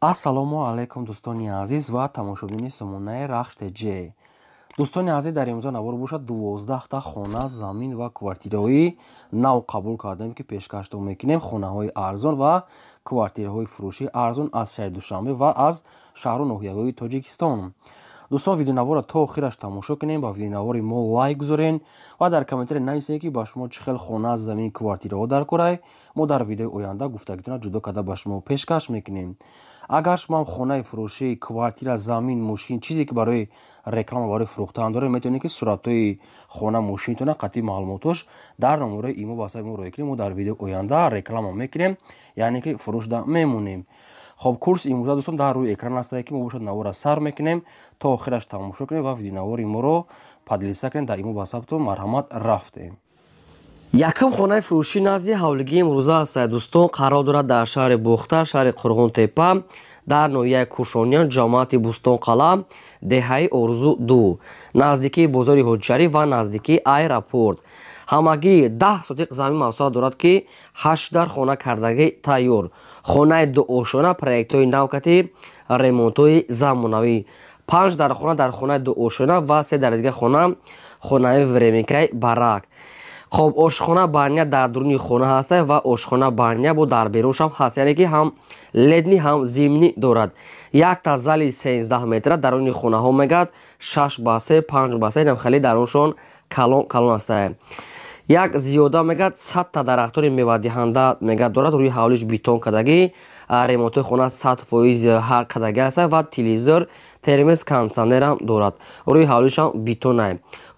Ассалому алайкум, дӯстони азиз ва тамошобинони сомонаи Рахш ТЖ. Дӯстони азиз, дар имрӯза навор бошад, 12та хона, замин ва квартираҳои нав қабул кардем, ки пешкаштон мекунем. Хонаҳои арзон ва квартираҳои фурӯшии арзон аз шаҳри Душанбе ва аз шаҳру ноҳияҳои Тоҷикистон. Дӯстон, видеонаворро то охираш тамошо кунем, ба видеонавори мо лайк гузорен ва дар комментария нависед, ки ба шумо чӣ хел хона, замин, квартираҳо дар корай. Мо дар видеои оянда гуфтагитона ҷудо карда ба шумо пешкаш мекунем. Агар шумоам хонаи фурӯшӣ, квартира, замин, мошин, чизе ки барои реклама, барои фурӯхтан доред, метавонед, ки суратҳои хона, мошинтона қатъи маълумотош дар номерои имо ба мо роҳӣ кунем. Мо дар видеои оянда реклама мекунем, яъне ки фурӯшда мемонем. Хоб, курс имрӯза, дӯстон, дар рӯи экран ҳастае, ки мо бошад навора сар мекунем, то охираш тамошо кунем ва видеонавори моро поделиться кунем дар имо ватсаптон. Марҳамат, рафтем. Якум хонаи фурӯшӣ назди ҳавлигии имрӯза аст, дӯстон, қарор дорад дар шаҳри Бохтар, шаҳри Қурғонтепа, дар ноҳияи Кӯшониён, ҷамоати Бӯстонқалъа, деҳаи Орзу 2, наздикии бозори Ҳоҷишариф ва наздикии аэропорт. Ҳамагӣ 10 сотиқ замин масоҳат дорад, ки ҳашт дар хона кардагӣ тайёр. Хонаи дуошона, проектҳои навкати ремонтҳои замонавӣ. Панҷ дар хона дар хонаи дуошона ва се дар дига хона, хонаи временкаи барак. Хоб, ошхона, баня дар дуруни хона ҳаста ва ошхона, баня бо дар беруншам ҳаст, яъне ки ҳам летний, ҳам зимний дорад. Якта зали 13 метра даруни хонаҳо мегад, 6 ба 3, 5 ба 3, инам хеле даруншон калон калон ҳаста. Як зиёда мегад 100та дарахтони мевадиҳанда мегад дорад. Рӯи ҳавлиш бетон кардагӣ, ремонтҳои хона 100% ҳар кардагӣ аста ва телевизор, термос, кондитсионерам дорад. Рӯи ҳавлишам бетонай.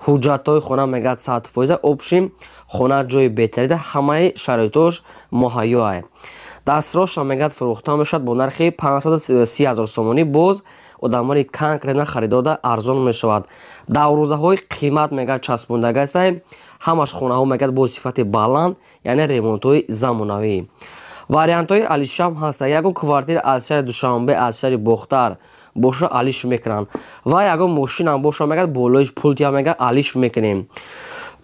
Ҳуҷҷатҳои хона мегад 100%. Общем, хона ҷои беҳтарида, ҳамаи шароитош муҳайёай. Дастрошам мегӯяд фурӯхта мешавад бо нархи 530 ҳазор сомонӣ. Боз одамони конкретно харидода арзон мешавад. Даврӯзаҳои қимат мегӯяд часпондага астаем. Ҳамаш хонаҳо мегӯяд бо сифати баланд, яъне ремонтҳои замонавӣ. Вариантҳои алишам ҳаста. Ягон квартира аз шаҳри Душанбе, аз шаҳри Бохтар боша, алиш мекунанд ва ягон мошинам боша, мегӯяд болоиш пултия, мегӯяд алиш мекунем.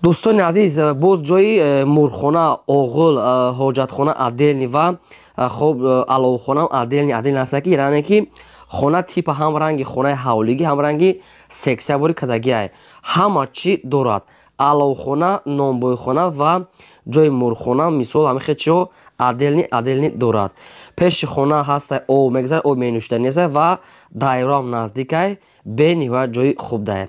Дӯстони азиз, боз ҷои мурғхона, оғил, ҳоҷатхона отдельный ва хоб, аловхонаам отдельный отдельный аста, ки яъне ки хона типа ҳам ранги хонаи ҳавлигӣ, ҳам ранги сексиябори кадагиай, ҳама чӣ дорад: аловхона, нонбойхона ва ҷои мурғхона. Мисол, ҳамин хел чиҳо отдельный отдельный дорад. Пеши хона ҳаста, об мегузарад, об менӯшиданӣ аста ва дайроам наздикай. Бениҳоят ҷои хуб дае.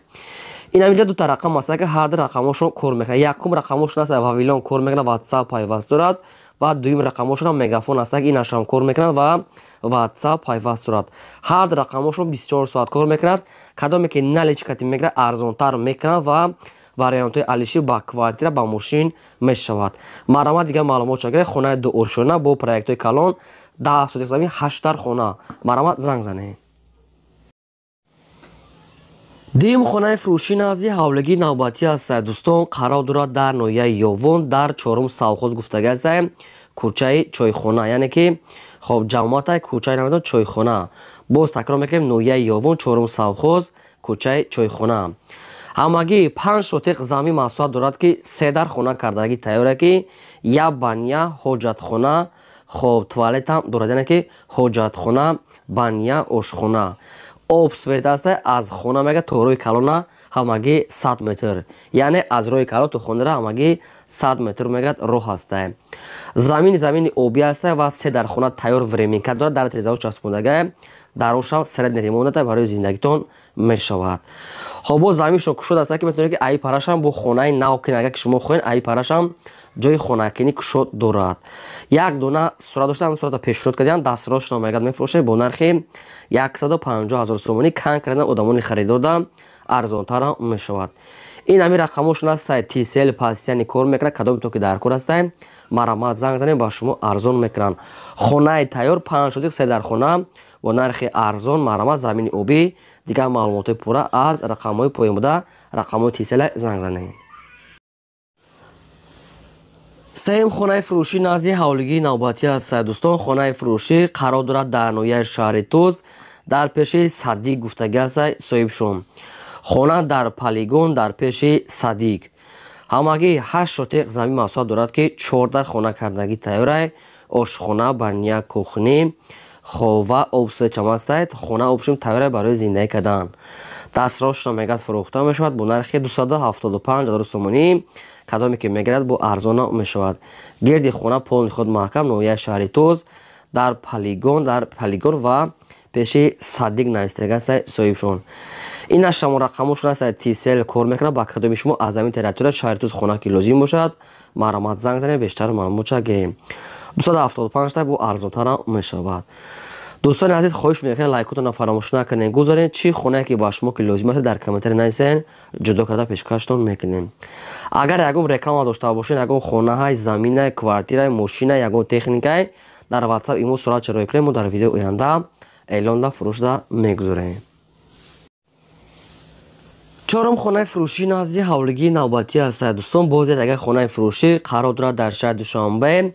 Ин ҳаминҷа дута рақам аст, ки ҳар ду рақамошон кор мекунад. Якум рақамошон аст, Вавилон кор мекунад, Ватсап пайваст дорад, ва дуюм рақамошон Мегафон аст, ки инашам кор мекунад ва Ватсап пайваст дорад. Ҳар ду рақамошон 24 соат кор мекунад. Кадоме ки наличкати мегирад, арзонтар мекунад ва вариантҳои алишӣ ба квартира, ба мошин мешавад. Марҳамат, дигар маълумот чагиред. Хонаи дуошона бо проектҳои калон, 10 сотиқ замин, ҳаштар хона. Марҳамат, занг занед. Дуюм хонаи фурӯшӣ назди ҳавлигии навбатӣ аст, дӯстон, қарор дорад дар ноҳияи Ёвон, дар чорум совхоз гуфтага аст, кӯчаи Чойхона, яъне ки хоб, ҷамоатай, кӯчаи намедон, Чойхона. Боз такрор мекунем: ноҳияи Ёвон, чорум совхоз, кӯчаи Чойхона. Ҳамагӣ 5 сотиқ замин масоҳат дорад, ки се дар хона кардагӣ тайёра, ки як баня, ҳоҷатхона, хоб, туалетам дорад, яъне ки ҳоҷатхона, баня, ошхона, об, свет аст. Аз хона мега то роҳи калона ҳамагӣ 100 метр, яъне аз роҳи калон то хонара ҳамагӣ 100 метр мегӯяд роҳ ҳаста. Замин замини обӣ аста ва се дар хона тайёр, временка дорад, дар трезао часпондага, дарошам средний ремонт а барои зиндагитон мешавад. Хоб, боз заминшо кушод аста, ки метавонед, ки аи парашам бо хонаи нав кунед. Агар ки шумо хоҳед, аи парашам ҷои хонакинӣ кушод дорад. Як дона сурат дошта, ҳамин сурата пешниҳод кардиам. Дастрошро мегӯяд мефурӯшед бо нархи 150 ҳазор сомонӣ. Конкретно одамони харидорда арзонтарам мешавад. Ин ҳамин рақамошон аст, Тисел пастияни кор мекунад. Кадоме то ки дар кор ҳастаем, марҳамат, занг занем, ба шумо арзон мекунанд. Хонаи тайёр, 5 сотиқ, се дар хона бо нархи арзон. Марҳамат, замини обӣ. Дигар маълумотҳои пурра аз рақамҳои поён буда, рақамҳои Тисела занг занед. Сеюм хонаи фурӯшӣ назди ҳавлигии навбатӣ аст, дӯстон. Хонаи фурӯшӣ қарор дорад дар ноҳияи шаҳри Тӯз, дар пеши садик гуфтагӣ аст соҳибшон. Хона дар полигон, дар пеши садик. Ҳамагӣ 8 сотиқ замин масоҳат дорад, ки чордар хона кардагӣ тайёрай: ошхона, баня, кухня. Хоб ва об свечам ҳастад. Хона обшум тайёра барои зиндагӣ кардан. Дастрошро мегӯяд фурӯхта мешавад бо нархи 275 000 сомонӣ. Кадоме ки мегирад бо арзона мешавад. Гирди хона полни худ маҳкам, ноҳияи шаҳри Тоз, дар полигон ва пеши садик навистага соҳибшон. Ин ашамо рақамошон аст, Тисел кор мекунад. Ба кадоми шумо аз ҳамин территория шаҳри Тоз хона ки лозим бошад, марҳамат занг занед, бештар маълумотша гирем. 275 та бо арзонтар мешавад. Дӯстони азиз, хоҳиш мекунем лайкотонро фаромӯш накунед, гузоред чӣ хонае ки ба шумо ки лозим аст дар комментарий нависед, ҷудо карда пешкаштон мекунем. Агар ягон реклама дошта бошед, ягон хонаҳай, заминай, квартирай, мошинай, ягон техникай, дар WhatsApp имо суратча рӯй кунем, мо дар видеои оянда эълонда фурӯшда мегузорем. Чорум хонаи фурӯшӣ назди ҳавлигии навбатӣ аст. Дӯстон, боз агар хонаи фурӯшӣ қарор дорад дар шаҳри Душанбе,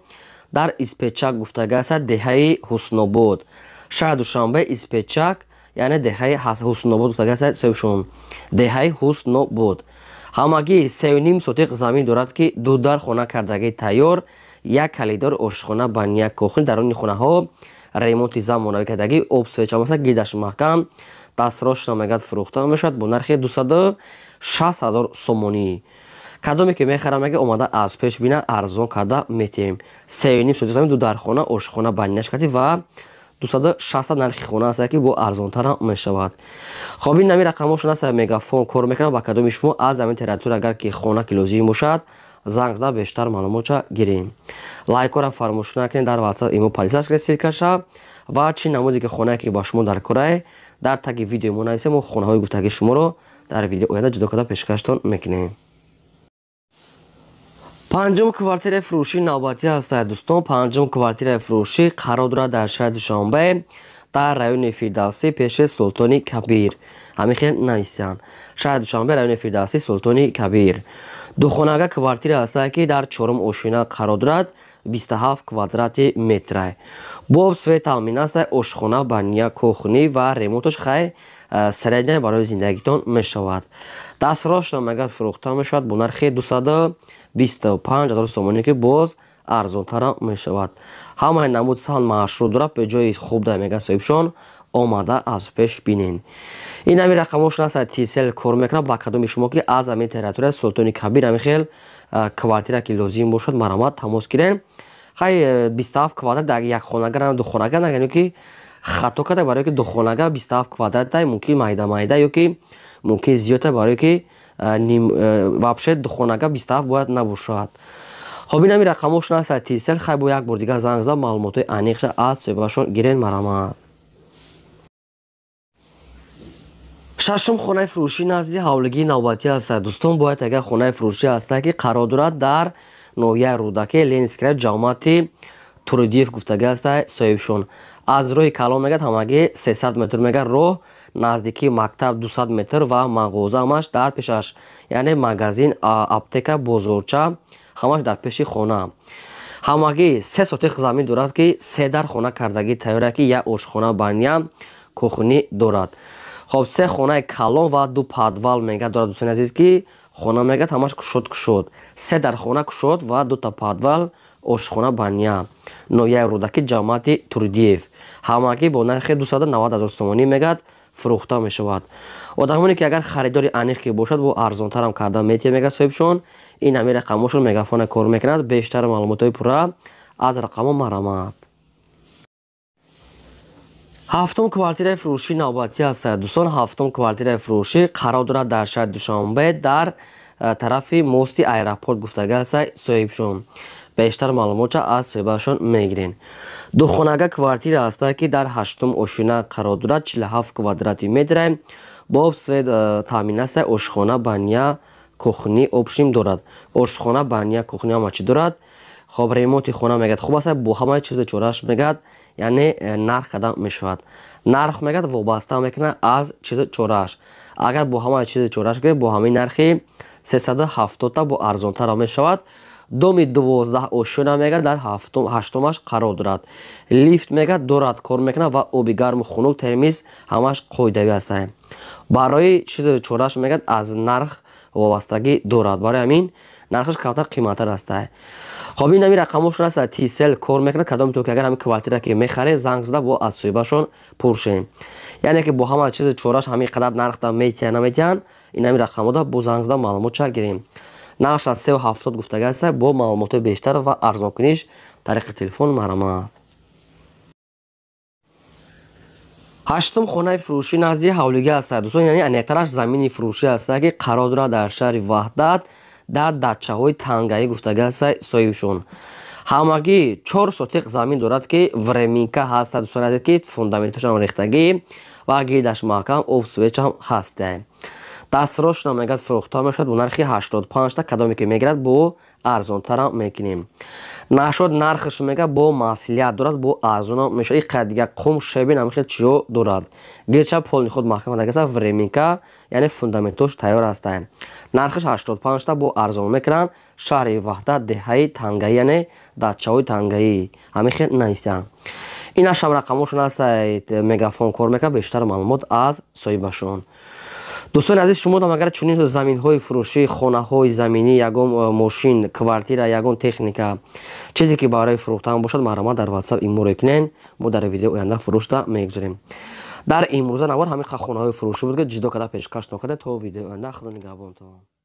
дар Испечак гуфтага аст, деҳаи Ҳуснобод. Шаҳри Душанбе, Испечак, яъне деҳаи Ҳуснобод гуфтага аст соҳибшон. Деҳаи Ҳуснобод. Ҳамагӣ 3,5 сотиқ замин дорад, ки ду дар хона кардагӣ тайёр, як калидор, ошхона, баня, кухня, даруни хонаҳо ремонти замонавӣ кардагӣ, об свеча аст, гирдаш маҳкам. Дастрошро мегӯяд фурӯхта мешавад бо нархи 260 000 сомонӣ. Кадоме ки мехарам, мега омада аз пеш бина, арзон карда метиҳем. 3,5 сотиқ замин, ду дар хона, ошхона, баняш кардӣ ва 260 нархи хона аст, ки бо арзонтар мешавад. Хоб, ин нами рақамошон аст, мегафон кор мекунад. Ба кадоми шумо аз ҳамин территория агар ки хона ки лозим бошад, занг зада бештар маълумотша гирем. Лайкора фаромӯш накунед, дар WhatsApp имо подписаться кунед, ссылкаша ва чӣ намуде ки хонае ки ба шумо дар корае дар таги видеои мо нависем, мо хонаҳои гуфтагии шуморо дар видео оянда ҷудо карда пешкаштон мекунем. Панҷум квартираи фурӯшӣ навбатӣ ҳастад. Дӯстон, панҷум квартираи фурӯшӣ қарор дорад дар шаҳри Душанбе, дар райони Фирдавсӣ, пеши Султони Кабир. Ҳамин хел навистанд. Шаҳри Душанбе, райони Фирдавсӣ, Султони Кабир. Духонага квартира ҳастад, ки дар чорум ошина қарор дорад, 27 квадрати метра. Бо свет таъмин аст, ошхона, баня, кухни ва ремонташ хай средняя барои зиндагитон мешавад. Дастрошро мегӯяд фурӯхта мешавад бо нархи 225 000 сомонӣ, ки боз арзонтар мешавад. Ҳамаи намуд сан маршрут дорад, ба ҷои хуб да мегӯяд соҳибшон, омада аз пеш бинен. Ин ҳамин рақамошон аст, Тисел кор мекунад. Ба кадоми шумо ки аз ҳамин территория Султони Кабир ҳамин хел квартира ки лозим бошад, марҳамат тамос гирем. Хай 27 квадрат дар як хонага, ду хонага нагӯ ки хато карда, барои ки ду хонага 27 квадрат мумкин майда майда ё ки мумкин зиёдта, барои ки вообще ду хонага 27 бояд набошад. Хоб, ин ҳамин рақамошон аст, Тисел. Хай бо як бор дигар занг зад, маълумотҳои аниқша аз соҳибашон гирен, марҳамат. Шашум хонаи фурӯшӣ назди ҳавлигии навбатӣ аст. Дӯстон, бояд агар хонаи фурӯшӣ ҳастад, ки қарор дорад дар ноҳияи Рӯдакӣ, Ленинский район, ҷамоати Турдиев гуфтага аст соҳибшон. Аз роҳи калон мегӯяд ҳамагӣ 300 метр мегӯяд роҳ, наздикии мактаб 200 метр ва мағоза ҳамаш дар пешаш, яъне магазин, аптека, бозорча ҳамаш дар пеши хона. Ҳамагӣ 3 сотиқ замин дорад, ки се дар хона кардагӣ тайёра, ки як ошхона, баня, кухни дорад. Хоб, се хонаи калон ва ду подвал мегӯяд дорад, дӯстони азиз, ки хона мегӯяд ҳамаш кушод кушод. Се дар хона кушод ва дута подвал, ошхона, баня. Ноҳияи Рӯдакӣ, ҷамоати Турдиев. Ҳамагӣ бо нархи 290 000 сомонӣ мегӯяд фурӯхта мешавад. Одамоне ки агар харидори аниқ ки бошад, бо арзонтарам карда метиҳад, мегӯяд соҳибшон. Ин ҳамин рақамошон мегафона кор мекунад. Бештар маълумотҳои пурра аз рақамо марҳамат. Ҳафтум квартираи фурӯшӣ навбатӣ аст. Дӯстон, ҳафтум квартираи фурӯшӣ қарор дорад дар шаҳри Душанбе, дар тарафи мости аэропорт гуфтага аст соҳибшон. Бештар маълумотша аз соҳибашон мегирен. Духонага квартира ҳаст, ки дар ҳаштум ошина қарор дорад, 47 квадрати метра. Бо свет таъмин аст, ошхона, баня, кухни обшим дорад. Ошхона, баня, кухни ҳама чӣ дорад. Хоб, ремонти хона мегӯяд хуб аст, бо ҳамаи чизи чораш мегӯяд, яъне нарх карда мешавад. Нарх мегӯяд вобаста мекунад аз чизи чораш. Агар бо ҳамаи чизи чораш гиред, бо ҳамин нархи 370 бо арзонтар мешавад. Доми 12 ошёна мегӯяд дар ҳаштумаш қарор дорад. Лифт мегӯяд дорад, кор мекунад ва оби гарму хунук, термиз ҳамаш қоидавӣ аст. Барои чизи чораш мегӯяд аз нарх вобастагӣ дорад. Барои ҳамин Нархаш камтар қиматтар аст. Хоб, ин ҳами рақамошон аст, Tcell кор мекунад. Кадоме то ки агар ҳами квартира ки мехаред, занг зада бо аз соҳибашон пуршем, яъне ки бо ҳама чизи чораш ҳамин қадар нархда метиҳан, наметиҳан. Ин ҳами рақамода бо занг зада маълумот гирем. Нархш аз 3,70 гуфтага аст, бо маълумотҳои бештар ва арзонкуниш тариқи телефон марҳамат. Ҳаштум хонаи фурӯшӣ назди ҳавлига аст, дӯстон, яъне аниқтараш замини фурӯшӣ аст, ки қарор дорад дар шаҳри Ваҳдат, дар дачаҳои Тангаӣ гуфтага аст соҳибшон. Ҳамагӣ 4 сотиқ замин дорад, ки временка ҳаст, дӯстон азиз, ки фундаменташам рехтагӣ ва гирдаш маҳкам, об свечам ҳаст. Дастрошона мегӯяд, фурӯхта мешавад бо нархи 85-та. Кадоме ки мегирад, бо арзонтарам мекунем. Нашод нархаш мега бо маслиҳат дорад, бо арзонам мешавад. И қадр дига қум, щебень, ҳамин хел чизо дорад. Гирча полный худ маҳкам дагаса, временка, яъне фундаментош тайёр ҳастанд. Нархаш 85-та, бо арзон мекунанд. Шаҳри Ваҳдат, деҳаи Тангаӣ, яъне дачаҳои Тангаӣ, ҳамин хел навистанд. Ин ашам рақамошон аст, Мегафон кор мекунад. Бештар маълумот аз соҳибашон. Дӯстони азиз, шумо агар чунин заминҳои фурӯшӣ, хонаҳои заминӣ, ягон мошин, квартира, ягон техника, чизе ки барои фурӯхтан бошад, марҳамат, дар Ватсап иморо кунен. Мо дар видео оянда фурӯшта мегузорем. Дар имрӯза навор ҳамин хонаҳои фурӯшӣ буд, ки ҷидо карда пешкаш нокарда. То видеои оянда, худо нигаҳбонтон.